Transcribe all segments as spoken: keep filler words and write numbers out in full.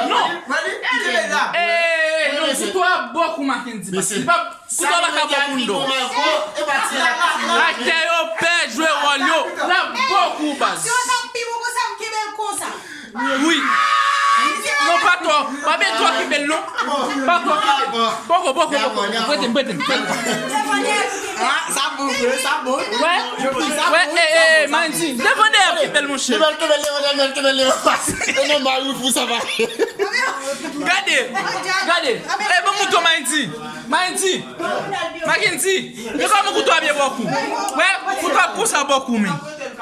Non. Ee, non, kouto a bòk ou, Mackendy, paske li pa, kouto a pa ka bòk ou non. Aktè yo pè jwe wòl yo. L ap bòk ou, baz. Wi. Non, pa twò. Pa byen twò kenbe l non. Pa twò kenbe l. Bòk ou, bòk ou, bòk ou. Prete m, prete m, prete m. Wè, wè, ee, ee, Mandy. Devan dèyè kenbe l, monchè. Gade, gade. E, ban m mouton Mandy. Mandy. Mackendy. Men kòman kouto a byen bòk ou. Wè, kouto a konsa bòk ou, men.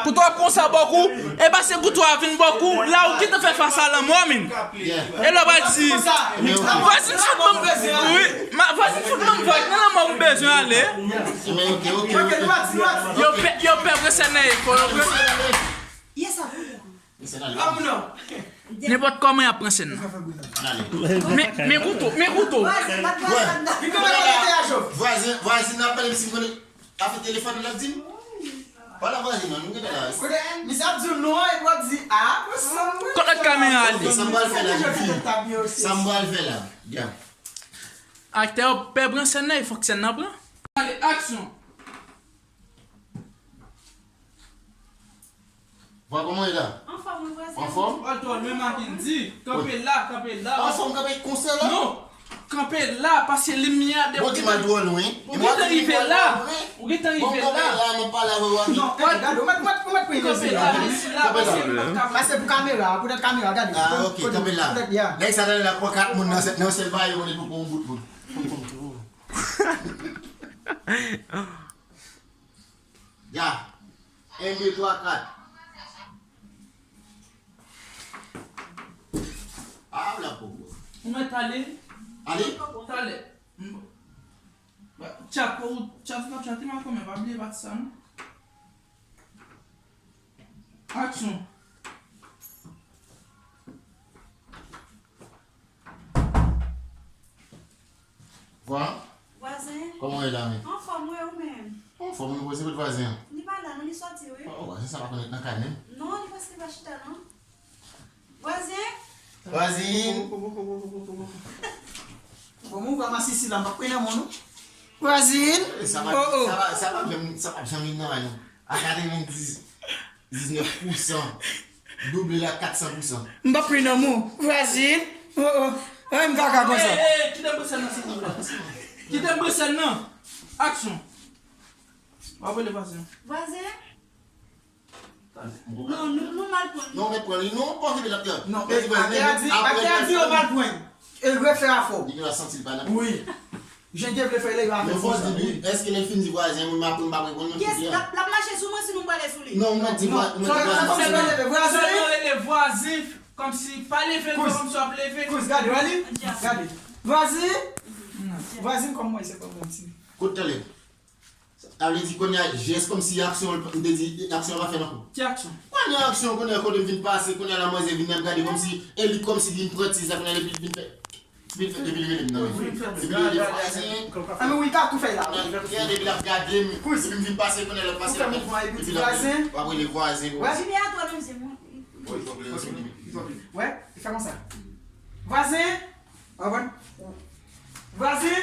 Kouto a konsa bòk ou. E paske kouto a vin bòk ou, la ou gentan fè fas a lanmò, men. E lè w pral di, vwazin fout ban m, wi, ma, vwazin fout ban m vag nan lanmò m bezwen ale. Yo pè, yo pè pran sèn nan efò, yo pè. Nenpòt kòman y ap pran sèn nan. Men, men kouto, men kouto. Vwazin, vwazin nan ap pale, si m konnen afè telefòn nan ap di m. Pale a vwazin nan, nou gentan la. Kote, misye ap di w non, epi w ap di, a, konsa. Kot lòt kamera ale? Sa m pral fè la, tifi. Sa m pral fè la. Gad. Aktè yo pè pran sèn nan, e fòk sèn nan pran. Ale, aksyon. Vwa, kòman w ye la? Anfòm, wi, vwazin. Anfòm? Ò, twò lwen, Mackendy. Kanpe la, kanpe la. Anfòm, kanpe konsa la? Non. Kanpe la, paske limyè a depi. Bon, di m al twò lwen. Ou gentan rive la. Ou gentan rive la. Bon, kanpe la, m ap pale avè w. Non, gade, gade, ou mèt, ou mèt, ou mèt pran isi la. Kanpe la. Paske pou kamera, poutèt kamera, gade. Ah, ok, kanpe la. Nèg sa tande la pran kat moun nan, nan sèl bagay, yo konnen pou pran yon bout moun. Ya. En, de, twa, kat. Ah, la poko. Ou mèt ale. Ale? Talè. Tchat, ou tchat, ou tap tchate, ma kòmè, pa bliye bat sa, non. Aksyon. Vwa. Vwazen. Kòman w ye la, men? Anfòm, wi, ou menm? Anfòm, nou poze kot vwazen an? Li pa la, non, li sòti, wi. Oh, vwazen sa pa konn ret nan kay menm? Non, li prèske pa chita, non. Vwazen? Vwazin. Bon, mwen vwa masisi la, m pa kwè nan moun, non. Vwazin. Sa pa, oh, oh, sa pa, sa pa janm, sa pa janm vin nan men nou. A katrevendiznèf pousan. Double la kat san pousan. M p ap ri nan mou. Vwazin. Oh, oh. Ay, m kaka konsa. Ey, ey, kite m pran sèn nan, silvouplè. Kite m pran sèn nan. Aksyon. W ap rele vwazen. Vwazen? Non, nou, nou mal pran li. Non, men pran li. Non, pa okipe l ap di. Non, men aktè a di, aktè a di yo mal pran. E l refè afè w. Li genlè santi l pa nan. Wi. Jan te vle fè l, e l va fè l konsa. Èske lè l fin di vwazen, mwen m ap, m p ap reponn menm? Yes, l ap, l ap mache sou mwen si nou pale sou li. Non, mwen di vwa-, mwen di vwazen. Sèlman rele vwazen, kòmsi pa leve l, kòmsi w ap leve. Kous, gade, wè li? Gade. Vwazen? Vwazen, kòman w ye, se pa manti. Kote talè? Sa vle di kounye a, jès kòmsi aksyon, m te di, aksyon an pa fèt ankò. Ki aksyon? Kounye a aksyon, kounye a kote m vin pase, kounye a la manzè vin ap gade kòmsi, e li kòmsi li vin pran ti sa, kounye a epi li vin fè. Depi l rele m nan men. Depi l rele vwazen. A men wi, ka tou fè la. Depi l ap gade m, epi m vin pase konnen l ap pase. Ou fè mouvman epi di vwazen. W ap rele vwazen. Jimmy a twò nan mizye mwen. Wi, fòk li respekte. Wè, li fè konsa. Vwazen. Vwazen.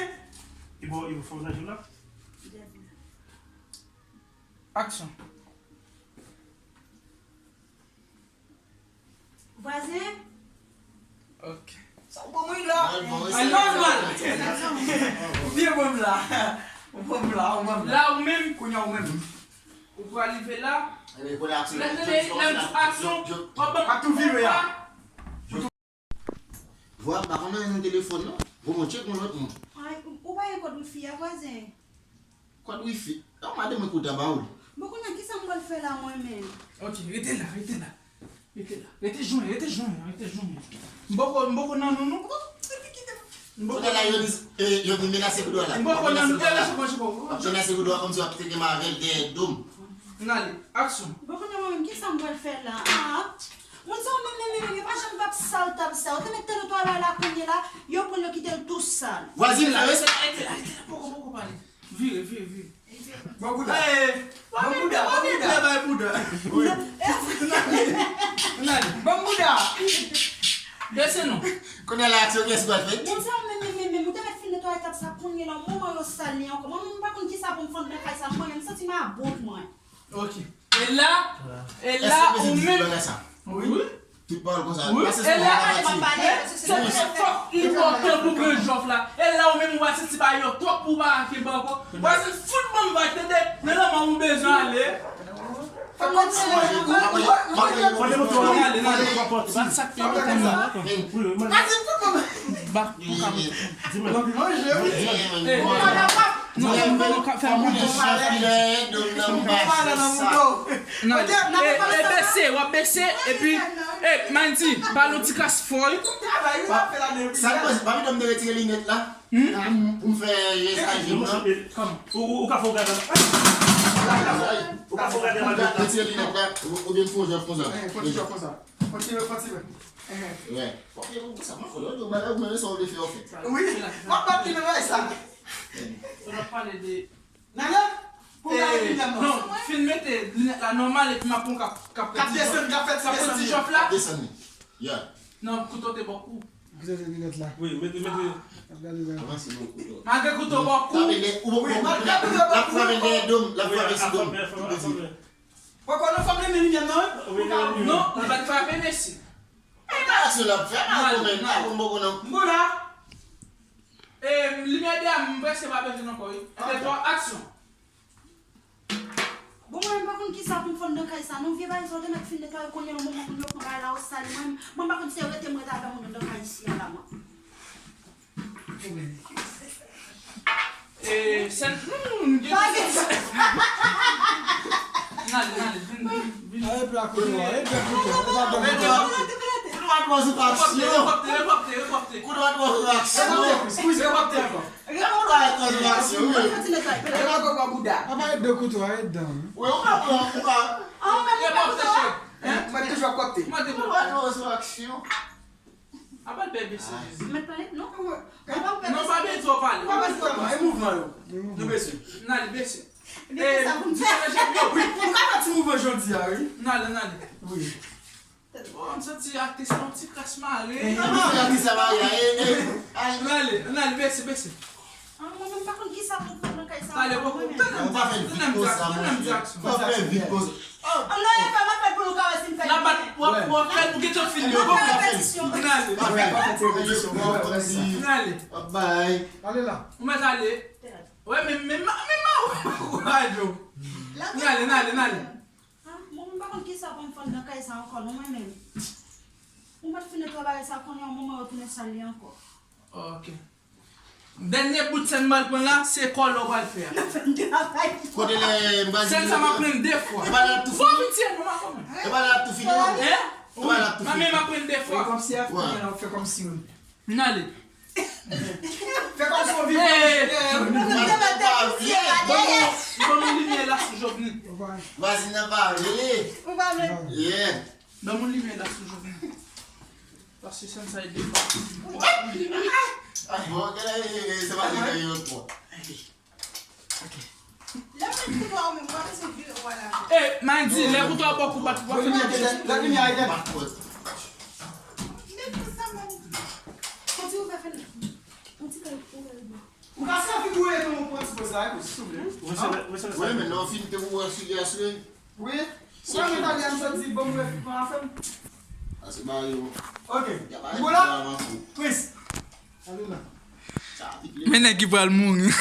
E bon, e bon, fòk la jwenn la. Aksyon. Vwazen? Ok. Sa w ban mwen la? Ay, nòmal. Ou byen ban m la. Ou ban m la, ou ban m la. La ou menm? Kounye a ou menm. Ou pral rive la. Lè tande, lè m di aksyon, w ap ban m. Ap tou vire a. Vwa, m pa konn anyen nan telefòn non. Bon, mwen tcheke yon lòt moun. Ay, ou, ou pa gen kòd wifi a, vwazen? Kòd wifi? An, madanm mwen kote a ba ou l. Bon, kounye a, kisa m pral fè la, mwen menm? Ok, rete la, rete la. Rete la. Rete jwenn, rete jwenn, rete jwenn. M poko, m poko nan nou, non. M poko. Kounye a la, yo di, e, yo di menase kou dwa la. M poko nan nou, e, la, chiko, chiko. Menase kou dwa kòmsi w ap teke m avè l dèyè do m. N ale, aksyon. Bon, kounye a, mwen menm, kisa m pral fè la? Ah. Moun sa yo menm, menm, menm, yo pa janm p ap sal tab sa. Yo te met tèl otwalay la kounye la, yo pran l, yo kite l tou sal. Vwazin, fè respè. Rete la, rete la, rete la. Poko, poko pale. Vire, vire, vire. Bon bouda. Bon bouda, bon bouda. Bay bouda. Bon bouda. Bese non. Kounye a la aksyon kiyès ki pral fèt? Moun sa yo menm, menm, menm, menm, ou te mèt fin netwaye tab sa kounye la, yon moman yo sal li ankò. Mwen menm, m pa konn kisa pou m fann nan kay sa, mwen menm, m santi m about mwen. Ok. E la, e la, ou menm. Wi. Tout pawòl konsa. Wi. E la, se fòk li pran tan pou pran jòf la. E la, ou menm, ou pral santi bagay yo twòp pou w pa kenbe ankò. Ou pral santi fout ban m vag, tande. Nan lanmò ou bezwen ale. Bese, w ap bese, epi, e, Mandy, pale yon ti kras fò wi. Sa k pase, pa vin m te retire linèt la. Pou m fè jès a je m nan. Ou ka fè w gade. Ou ka fè w gade. Retire linèt la, oubyen m fè yon jès konsa. Fò ti jòf konsa. Fò ti, fò ti. Wè. Fòk yo sa mwen fò yo di w bagay ou menm sa w vle fè w fè. Wi. W ap bat li nan bagay sa. Ou ap pale de. Nana. Pou w gade film nan. Non, fin mete linèt la nòmal epi m ap pran kap kap kap desann, kap fè ti desann. Ti jòf la. Desann li. Yeah. Non, kouto te bò kou. Kouto te linèt la. Wi, mete mete. Avanse non kouto. Malgre kouto bò kou. Wi, malgre kouto bò kou. L ap frape dèyè do m, l ap frape sou do m. Poko nan fanm li menm li menm non. Non, li pa t frape mesye. E pa aksyon l ap fè, a bon men, a bon boko nan. M bon la. E limyè de a m prèske pa bezwen l ankò wi. Enben twa aksyon. Bon mwen m pa konn kisa pou m fann nan kay sa non, vye bagay sa yo te mèt fin netwaye kounye a yon moman moun yo pran bagay la yo sal mwen, mwen m pa konn si se rete m rete avè moun nan kay isi a la mwen. Sèl moun gen. N ale, n ale, vin, vin, vin. Aye pla kote w a, e bèl kote w, e pa bèl kote w. Kote w a dwa sou aksyon. Repòte, repòte, repòte. Kote w a dwa sou aksyon. Repòte, repòte ankò. Kote w a dwa sou aksyon. E pa kòk pa bouda. Apa e de kote w a, e dan. Wi, ou ka pran, ou ka. Repòte, chè. Mwen toujou ap kòkte. Kote w a dwa sou aksyon. Apa l pè bese Jezi. Mèt pale? Non. Non, pa bezwen twò pale. Pa bezwen twò pale. E mouvman yo. Nou bese. N ale bese. Di manje m yo. Wi, ou ka fè ti mouvman jodi a, wi. N ale, n ale. Wi. Oh, m santi atris la yon ti kras mare. Atris la mare a. N ale, n ale, bese, bese. Ah, mwen menm pa konn kisa pou fè nan kay sa. Pale poko. Tann m di aksyon. Tann m di aksyon. Fò fè vit konsa. An non e fè mwen fè l pou nou ka wè si m fè l byen. N ap bat w ap w ap fè l pou gentan fini. N ap fè repetisyon. N ale. N ale. Bye. Ale la. Ou mèt ale. Wè men men men men kouraj ou. N ale n ale n ale. Ah, mwen menm pa konn kisa pou m fann nan kay sa ankò non mwen menm. Mwen pa t fin netwaye bagay sa konnen yon moman yo tounen sal li ankò. Ok. Dènye bout sèn m pral pran la, se kòlè w pral fè a. Kote lè m pral di. Sèn sa m ap pran l de fwa. E pa lè l ap tou fini. Fò pitiye non, m a kòman. E pa lè l ap tou fini non. Hein? E pa lè l ap tou fini. Manmi m ap pran l de fwa. Fè kòmsi a fini la, fè kòmsi wi. N ale. Fè kòmsi w viv. Ban m yon limyè la sou Jovenel. Vwazin nan pa vle. Yeah. Ban m yon limyè la sou Jovenel. Paske sèn sa e de fwa. Bon, gade, se pa li ki yon fwa. Lè w met kout wa ou menm, ou pa bezwen vire wa la. E, Mandy, lè kout wa bò kou bat, w ap fè. Lòt limyè a etèn. Lòt limyè a etèn. Met pou sa menm. Kote ou fè fè yon ti kay pou wè. Ou ka sèvi pou ede mwen pran ti poz la, wi, souple. Wi, men nan fin te pou wè si li asire. Wi. Ou pa mèt ale a m sot di bon mwen fè pran afè m. Ase ba yo. Ok. Ou bon la? Prince. Ale la. Men nèg ki pral mouri.